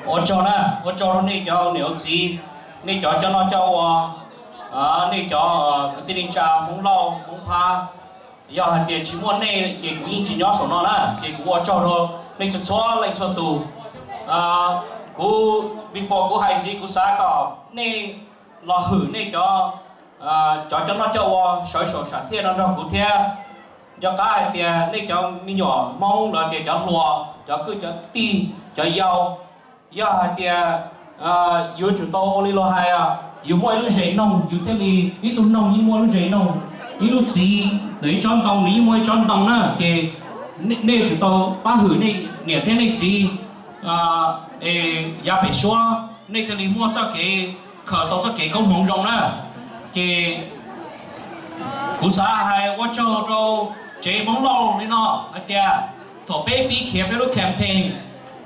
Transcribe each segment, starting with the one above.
Ua tsaug na, ua tsaug rau nej cov niam txiv, nej cov coj noj coj ua, nej cov kwv tij neej tsa Hmoob Lauj Hmoob Phab. Yog hais tias tsis muaj nej ces kuv yeej tsis nyob saum no na, ces kuv ua tsaug rau nej txhua txhua leej txhua tus. Kuv, before kuv hais ntxiv kuv xav kom nej los hwm nej cov, cov coj noj coj ua sawv saum sam thiaj no nrog kuv thiab. Nco qab hais tias nej cov me nyuam Hmoob los tias cov hluas, cov kwv cov tij, cov yau, yog hais tias yuav tsum tau ua li luag hais, yus muaj ib lub zes noog yus thiaj li, ib tug noog yeej muaj lub zes noog, ib lub txiv ntawm ib tsob ntoo nws yeej muaj ib tsob ntoo na, ces nej yuav tsum tau pab hwm nej niam thiab nej txiv, es yav pem suab nej thiaj li muaj txoj kev khaws tau txoj kev koob hmoov zoo na. Ces kuv xav hais ua tsaug rau tsev Hmoob Lauj li no hais tias thaum peb pib khiav peb lub campaign,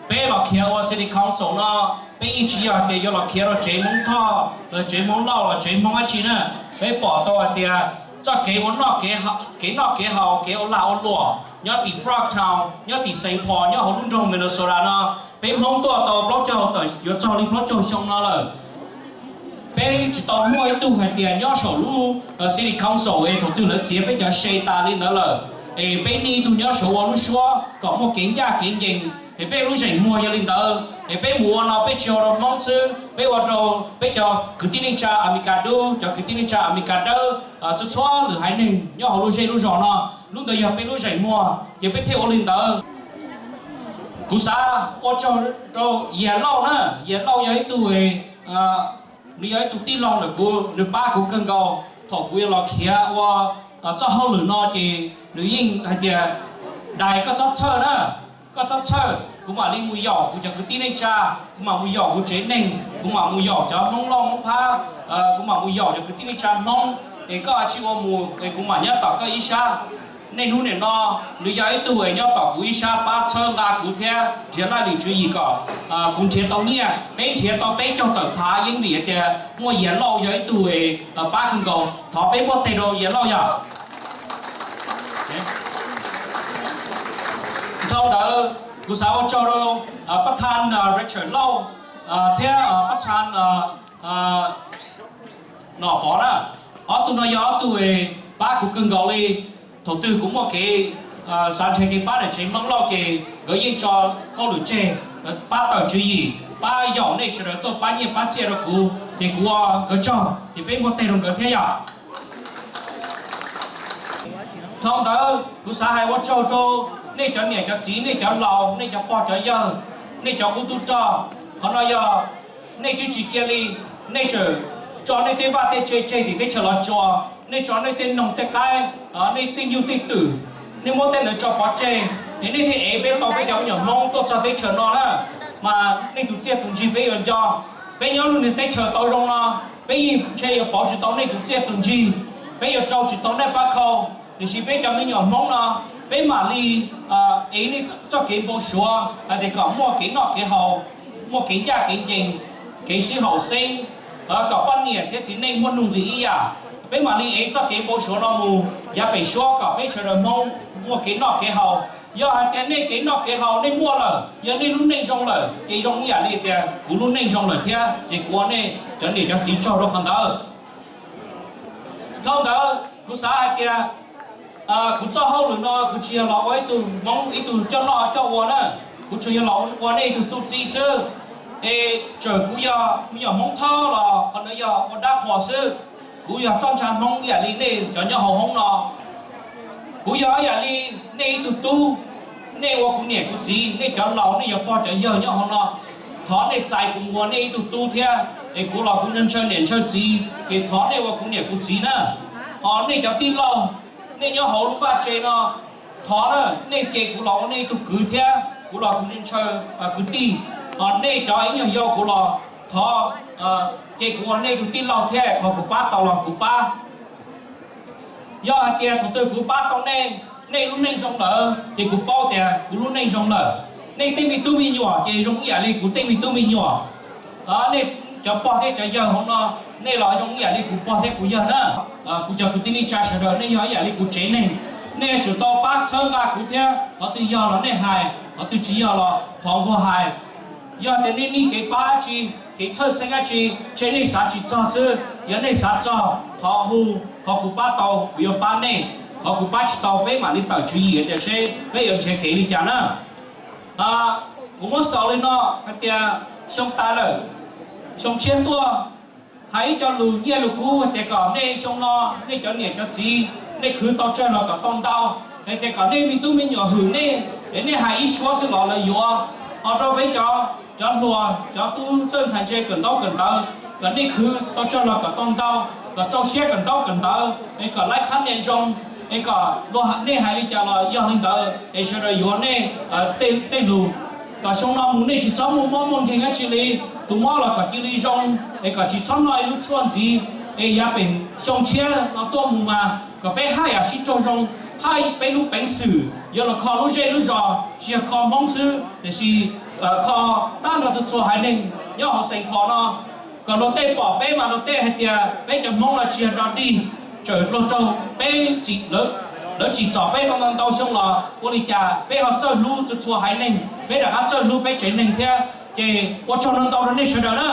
peb los khiav ua city council no, peb yeej tsis yog tias yuav los khiav rau tsev Hmoob Thoj los tsev Hmoob Lauj los tsev Hmoob dab tsi na. Peb pom tau hais tias txoj kev ua noj kev ha-, kev noj kev haus, kev ua lag ua luam nyob tim Frogtown, nyob tim Saint Paul, nyob hauv lub nroog Minnesota no, peb Hmoob tuaj tau plaub caug tawm yuav txog li plaub caug xyoo no lawm. Peb tsis tau muaj ib tug hais tias nyob saum lub city council es thaum twg lawv txiav peb cov se tas li ntawd lawm, es peb nij ib tug nyob saud ua lub suab kom muaj kev ncaj kev ncees, es peb lub zeem muag yog li ntawd, es peb mus ua no peb tsis ua rau Hmoob xwb, peb ua rau peb cov kwv tij neej tsa Amelikas dub, cov kwv tij neej tsa Amelikas dawb, txhua txhua lwm haiv neeg nyob hauv lub zej lub zos no, lub ntawd yog peb lub zeem muag ces peb thiaj ua li ntawd. Kuv xav ua tsaug rau Yias Lauj na, Yias Lauj yog ib tug, nws yog ib tug tij laug ntawm kuv, nws pab kuv kawg nkaus thaum kuv yuav los khiav ua txoj hauj lwm no ces nws yeej hais tias, Dais, koj txhob txhawj na, koj txhob txhawj, kuv mam li mus yaum kuv cov kwv tij neej tsa, kuv mam mus yaum kuv tsev neeg, kuv mam mus yaum cov Hmoob Lauj Hmoob Phab, kuv mam mus yaum cov kwv tij neej tsa Hmoob, es koj tsis ua mus es kuv mam nyob tom koj ib sab. Niaj hnub nim no nws yog ib tug es nyob tom kuv ib sab pab txhawb nqa kuv thiab nrhiav laj lim tswv yim kom kuv nrhiav tau nyiaj. Peb nrhiav tau peb caug tawm phav yeej vim hais tias muaj Yias Lauj yog ib tug pab kawg nkaus. Thov peb npuaj teg rau Yias Lauj yom. Dhau ntawd kuv xav ua tsaug rau pab thaj Richard Lauj thiab pab thaj Nom Pov na. Ob tug no yog ob tug pab kuv kawg nkaus li. Thaum twg kuv muaj kev xav nrhiav kev pab ntawm tsev Hmoob Lauj ces nkawd yeej tso hauj lwm tseg, pab tawm tswv yim, pab yaum nej sawv daws tuaj pab nyiaj pab txiaj rau kuv, ces kuv ua nkawd tsaug ces peb npuaj teg rau nkawd thiab yom. Dhau ntawd kuv xav hais ua tsaug rau nej cov niam cov txiv, nej cov laus, nej cov pog cov yawg, nej cov qub tub rog. Qhov no yog nej twb tsis cia li, nej tseem tso nej tej vaj tej tse tseg tim teb chaws Los Tsuas, nej tso nej tej noog tej qaib, nej tej nyuj tej twm, nej muab tej ntawd tso pov tseg, es nej thiaj ev peb tau peb cov me nyuam Hmoob tuaj txog teb chaws no na. Mas nej tus txiaj tus ntsig peb yuav nco. Peb nyob lub niag teb chaws tau zoo no, peb yeej ntshe yuav pauv tsis tau nej tus txiaj tus ntsig, peb yuav rau tsis tau nej pab khau. Tiam sis peb cov me nyuam Hmoob no, peb mam li ev nej txoj kev npau suav hais tias kom muaj kev noj kev haus, muaj kev ncaj kev ncees, kev sib haum xeeb, kom poj niam thiab txiv neej muaj nuj nqis ib yam. Peb mam li ev txoj kev npau suav no mus yav pem suab kom peb sawv daws Hmoob muaj kev noj kev haus. Yog hais tias nej kev noj kev haus nej muaj lawm, yog nej lub neej zoo lawm, ces zoo ib yam li tias kuv lub neej zoo lawm thiab, ces kuv ua nej cov niam cov txiv tsaug rau qhov ntawd. Dhau ntawd kuv xav hais tias kuv txoj hauj lwm no kuv tsis yog los ua ib tug Hmoob ib tug coj noj coj ua na, kuv tsuas yog los ua nej ib tug tub txib xwb. Es txawm kuv yog me nyuam Hmoob Thoj los qhov ntawd yog ua dab qhuas xwb. Kuv yog roj ntsha Hmoob ib yam li nej cov nyob hauv hoob no. Kuv yog ib yam li nej ib tug tub, nej ua kuv niam kuv txiv, nej cov laus nej cov pog cov yawg nyob hauv no, thov nej txais kuv mus ua nej ib tug tub thiab, es kuv los kuv ntshaw niam ntshaw txiv, ces thov nej ua kuv niam kuv txiv na. Ho nej cov tij laug, nej nyob hauv lub vaj tse no, thov na, nej cia kuv los ua nej ib tug kwv thiab, kuv los kuv ntshaw kwv tij. Ho nej cov ib nyuag yau kuv los thov cia kuv ua nej tus tij laug thiab, qhov kuv pab tau los kuv pab. Yog hais tias thaum twg kuv pab tau nej, nej lub neej zoo lawm ces kuv paub tias kuv lub neej zoo lawm. Nej tej me tub me nyuam ces zoo ib yam li kuv tej me tub me nyuam. Nej cov pog thiab cov yawg hauv no, nej los zoo ib yam li kuv pog thiab kuv yawg na. Kuv cov kwv tij neej tsa sawv daws nej yog ib yam li kuv tsev neeg, nej yuav tsum tau pab txhawb nqa kuv thiab. Qhov twg yog los nej hais, qhov twg tsis yog los thov nquag hais. Yog tias nej nij kev pab dab tsi, kev txhawj xeeb dab tsi, ntshe nej xav tsis txog xwb. Yog nej xav txog, thov hu, thov kuv pab tau, kuv yuav pab nej. Thov kuv pab tsis tau, peb mam li tawm tswv yim tias seb peb yuav nrhiav kev li cas na. Kuv muab xaus li no hais tias xyoo tas lawm, xyoo tshiab tuaj, hais ib co lus nyiaj lus kub hais tias kom nej xyoo no, nej cov niam cov txiv, nej khwv tau tsawg los kom tau ntau, hais tias kom nej me tub me nyuam hwm nej, es nej hais ib suab xwb los lawv yuav. Ho rau peb cov, cov hluas, cov tub txawj ntxhais ntse kawm ntaub kawm ntawv, kom nej khwv tau tsawg los kom tau ntau, kom rau siab kawm ntaub kawm ntawv, es kom laib qhab nias zoo, es kom luag, nej hais li cas los yog li ntawd, es sawv daws yuav nej tej lus. Kom xyoo no mus nej tsis txhob muaj mob muaj nkeeg dab tsi li, tus mob los kom cia li zoo, es kom tsis txhob noj ib lub tshuaj ntxiv. Es yav pem xyoo tshiab no tuaj mus mas kom peb haj yam sib raug zoo, haj peb lub peev xwm yuav los kho lub zej lub zos, tsis yog kho Hmoob xwb, tiam sis kho tag nrho txhua txhua haiv neeg nyob hauv Xeev Phos no, kom luag tej pom peb mas luag tej hais tias peb cov Hmoob no tsis yog dog dig, tseem luag raug peb, lawv tsim txom peb tau ntau ntau xyoo los ua li cas peb ho txawj hlub txhua txhua haiv neeg, peb rov qab txawj hlub peb tsev neeg thiab. Ces ua tsaug ntau ntau rau nej sawv daws na.